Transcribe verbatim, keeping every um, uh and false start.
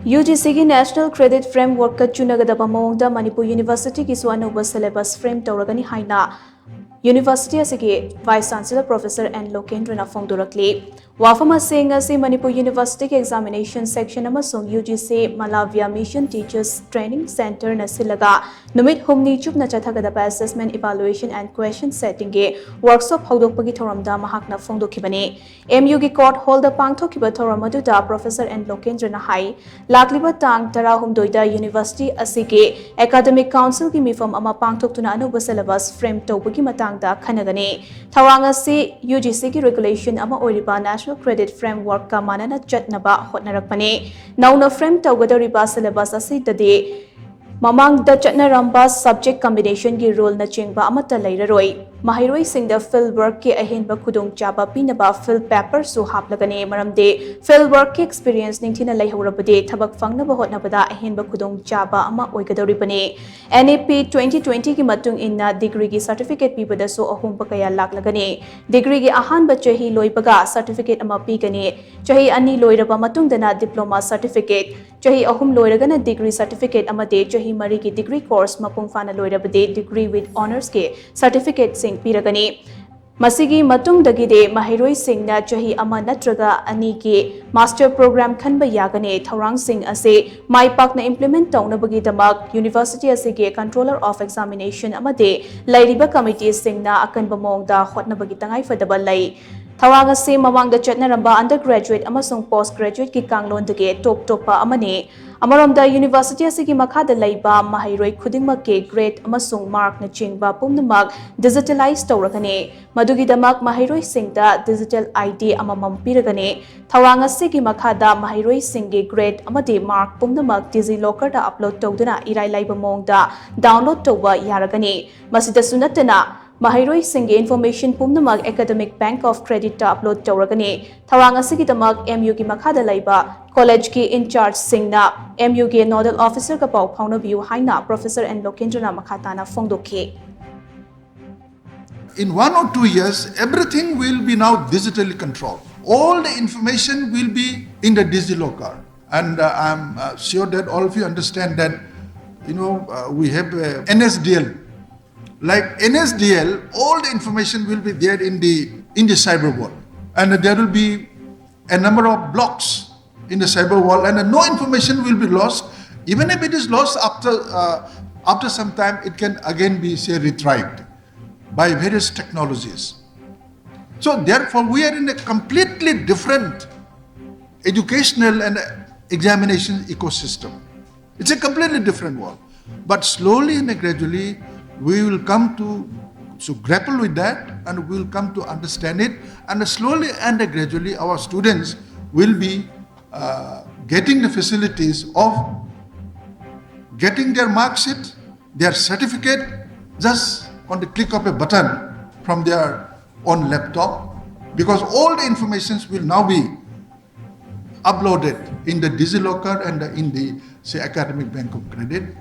UGCꯒꯤ National Credit Frameworkꯀ ꯆꯨꯅꯒꯗꯕ ꯃꯑꯣꯡꯗ ꯃꯅꯤꯄꯨꯔ Universityꯒꯤꯁꯨ ꯑꯅꯧꯕ syllabus frame ꯇꯧꯔꯒꯅꯤ ꯍꯥꯏꯅ University ꯑꯁꯤꯒꯤ Vice Chancellor Professor N ꯂꯣꯀꯦꯟꯗ꯭ꯔꯅ ꯐꯣꯡꯗꯣꯔꯛꯂꯤ꯫ ꯋꯥꯐꯝ ꯑꯁꯤ ꯉꯁꯤ ꯃꯅꯤꯄꯨꯔ Universityꯒꯤ Examination Section ꯑꯃꯁꯨꯡ UGC Malavya Mission Teachers Training Centreꯅ ꯁꯤꯜꯂꯒ ꯅꯨꯃꯤꯠ ꯍꯨꯝꯅꯤ ꯆꯨꯞꯅ ꯆꯠꯊꯒꯗꯕ Assessment, Evaluation and Question Settingꯒꯤ workshop ꯍꯧꯗꯣꯛꯄꯒꯤ ꯊꯧꯔꯝꯗ ꯃꯍꯥꯛꯅ ꯐꯣꯡꯗꯣꯛꯈꯤꯕꯅꯤ꯫ MUꯒꯤ court hallꯗ ꯄꯥꯡꯊꯣꯛꯈꯤꯕ ꯊꯧꯔꯝ ꯑꯗꯨꯗ Professor N ꯂꯣꯀꯦꯟꯗ꯭ꯔꯅ ꯍꯥꯏ, ꯂꯥꯛꯂꯤꯕ ꯇꯥꯡ ꯇꯔꯥꯍꯨꯝꯗꯣꯏꯗ University ꯑꯁꯤꯒꯤ Academic Councilꯒꯤ ꯃꯤꯐꯝ ꯑꯃ ꯄꯥꯡꯊꯣꯛꯇꯨꯅ ꯑꯅꯧꯕ syllabus frame ꯇꯧꯕꯒꯤ ꯃꯇꯥꯡꯗ ꯈꯟꯅꯒꯅꯤ꯫ ꯊꯧꯔꯥꯡ ꯑꯁꯤ UGCꯒꯤ regulation ꯑꯃ ꯑꯣꯏꯔꯤꯕ National Credit Frameworkꯀ ꯃꯥꯟꯅꯅ ꯆꯠꯅꯕ ꯍꯣꯠꯅꯔꯛꯄꯅꯤ꯫ ꯅꯧꯅ frame ꯇꯧꯒꯗꯧꯔꯤꯕ syllabus ꯑꯁꯤꯗꯗꯤ ꯃꯃꯥꯡꯗ ꯆꯠꯅꯔꯝꯕ subject combinationꯒꯤ ruleꯅꯆꯤꯡꯕ ꯑꯃꯠꯇ ꯂꯩꯔꯔꯣꯏ꯫ ꯃꯍꯩꯔꯣꯏꯁꯤꯡꯗ field workꯀꯤ ꯑꯍꯦꯟꯕ ꯈꯨꯗꯣꯡꯆꯥꯕ ꯄꯤꯅꯕ field paperꯁꯨ ꯍꯥꯞꯂꯒꯅꯤ, ꯃꯔꯝꯗꯤ field workꯀꯤ experience ꯅꯤꯡꯊꯤꯅ ꯂꯩꯍꯧꯔꯕꯗꯤ ꯊꯕꯛ ꯐꯪꯅꯕ ꯍꯣꯠꯅꯕꯗ ꯑꯍꯦꯟꯕ ꯈꯨꯗꯣꯡꯆꯥꯕ ꯑꯃ ꯑꯣꯏꯒꯗꯧꯔꯤꯕꯅꯤ꯫ NEP twenty twentyꯒꯤ ꯃꯇꯨꯡ ꯏꯟꯅ degreeꯒꯤ certificate ꯄꯤꯕꯗꯁꯨ ꯑꯍꯣꯡꯕ ꯀꯌꯥ ꯂꯥꯛꯂꯒꯅꯤ꯫ Degreeꯒꯤ ꯑꯍꯥꯟꯕ ꯆꯍꯤ ꯂꯣꯏꯕꯒ certificate ꯑꯃ ꯄꯤꯒꯅꯤ꯫ ꯆꯍꯤ ꯑꯅꯤ ꯂꯣꯏꯔꯕ ꯃꯇꯨꯡꯗꯅ diploma certificate, ꯆꯍꯤ ꯑꯍꯨꯝ ꯂꯣꯏꯔꯒꯅ degree certificate ꯑꯃꯗꯤ ꯆꯍꯤ ꯃꯔꯤꯒꯤ degree course ꯃꯄꯨꯡ ꯐꯥꯅ ꯂꯣꯏꯔꯕꯗꯤ degree with honoursꯀꯤ certificateꯁꯤꯡ ꯄꯤꯔꯒꯅꯤ꯫ ꯃꯁꯤꯒꯤ ꯃꯇꯨꯡꯗꯒꯤꯗꯤ ꯃꯍꯩꯔꯣꯏꯁꯤꯡꯅ ꯆꯍꯤ ꯑꯃ ꯅꯠꯇ꯭ꯔꯒ ꯑꯅꯤꯒꯤ master program ꯈꯟꯕ ꯌꯥꯒꯅꯤ꯫ ꯊꯧꯔꯥꯡꯁꯤꯡ ꯑꯁꯤ ꯃꯥꯏ ꯄꯥꯛꯅ implement ꯇꯧꯅꯕꯒꯤꯗꯃꯛ University ꯑꯁꯤꯒꯤ Controller of Examination ꯑꯃꯗꯤ ꯂꯩꯔꯤꯕ committeeꯁꯤꯡꯅ ꯑꯀꯟꯕ ꯃꯑꯣꯡꯗ ꯍꯣꯠꯅꯕꯒꯤ ꯇꯉꯥꯏꯐꯗꯕ ꯂꯩ꯫ ꯊꯧꯔꯥꯡ ꯑꯁꯤ ꯃꯃꯥꯡꯗ ꯆꯠꯅꯔꯝꯕ undergraduate ꯑꯃꯁꯨꯡ post graduateꯀꯤ ꯀꯥꯡꯂꯣꯟꯗꯒꯤ ꯇꯣꯞ ꯇꯣꯞꯄ ꯑꯃꯅꯤ꯫ ꯑꯃꯔꯣꯝꯗ University ꯑꯁꯤꯒꯤ ꯃꯈꯥꯗ ꯂꯩꯕ ꯃꯍꯩꯔꯣꯏ ꯈꯨꯗꯤꯡꯃꯛꯀꯤ grade ꯑꯃꯁꯨꯡ markꯅꯆꯤꯡꯕ ꯄꯨꯝꯅꯃꯛ digitalize ꯇꯧꯔꯒꯅꯤ꯫ ꯃꯗꯨꯒꯤꯗꯃꯛ ꯃꯍꯩꯔꯣꯏꯁꯤꯡꯗ digital ID ꯑꯃꯃꯝ ꯄꯤꯔꯒꯅꯤ꯫ ꯊꯧꯔꯥꯡ ꯑꯁꯤꯒꯤ ꯃꯈꯥꯗ ꯃꯍꯩꯔꯣꯏꯁꯤꯡꯒꯤ grade ꯑꯃꯗꯤ mark ꯄꯨꯝꯅꯃꯛ DigiLockerꯗ upload ꯇꯧꯗꯨꯅ ꯏꯔꯥꯏ ꯂꯥꯏꯕ ꯃꯑꯣꯡꯗ download ꯇꯧꯕ ꯌꯥꯔꯒꯅꯤ꯫ ꯃꯁꯤꯗꯁꯨ ꯅꯠꯇꯅ, ꯃꯍꯩꯔꯣꯏꯁꯤꯡꯒꯤ information ꯄꯨꯝꯅꯃꯛ Academic Bank of Creditꯇ upload ꯇꯧꯔꯒꯅꯤ꯫ ꯊꯧꯔꯥꯡ ꯑꯁꯤꯒꯤꯗꯃꯛ MUꯒꯤ ꯃꯈꯥꯗ ꯂꯩꯕ collegeꯀꯤ in chargeꯁꯤꯡꯅ MUꯒꯤ nodal officerꯒ ꯄꯥꯎ ꯐꯥꯎꯅꯕꯤꯌꯨ ꯍꯥꯏꯅ Professor N ꯂꯣꯀꯦꯟꯗ꯭ꯔꯅ ꯃꯈꯥ ꯇꯥꯅ ꯐꯣꯡꯗꯣꯛꯈꯤ꯫ In one or two years, everything will be now digitally controlled. All the information will be in the DigiLocker. And uh, I'm uh, sure that all of you understand that, you know, uh, we have uh, N S D L. Like N S D L, all the information will be there in the in the cyber world, and there will be a number of blocks in the cyber world, and uh, no information will be lost. Even if it is lost after uh, after some time, it can again be, say, retrieved by various technologies. So therefore, we are in a completely different educational and examination ecosystem. It's a completely different world. But slowly and gradually, we will come to, to grapple with that, and we will come to understand it. And slowly and gradually, our students will be uh, getting the facilities of getting their mark sheet, their certificate, just on the click of a button from their own laptop, because all the informations will now be uploaded in the DigiLocker and in the, say, Academic Bank of Credit.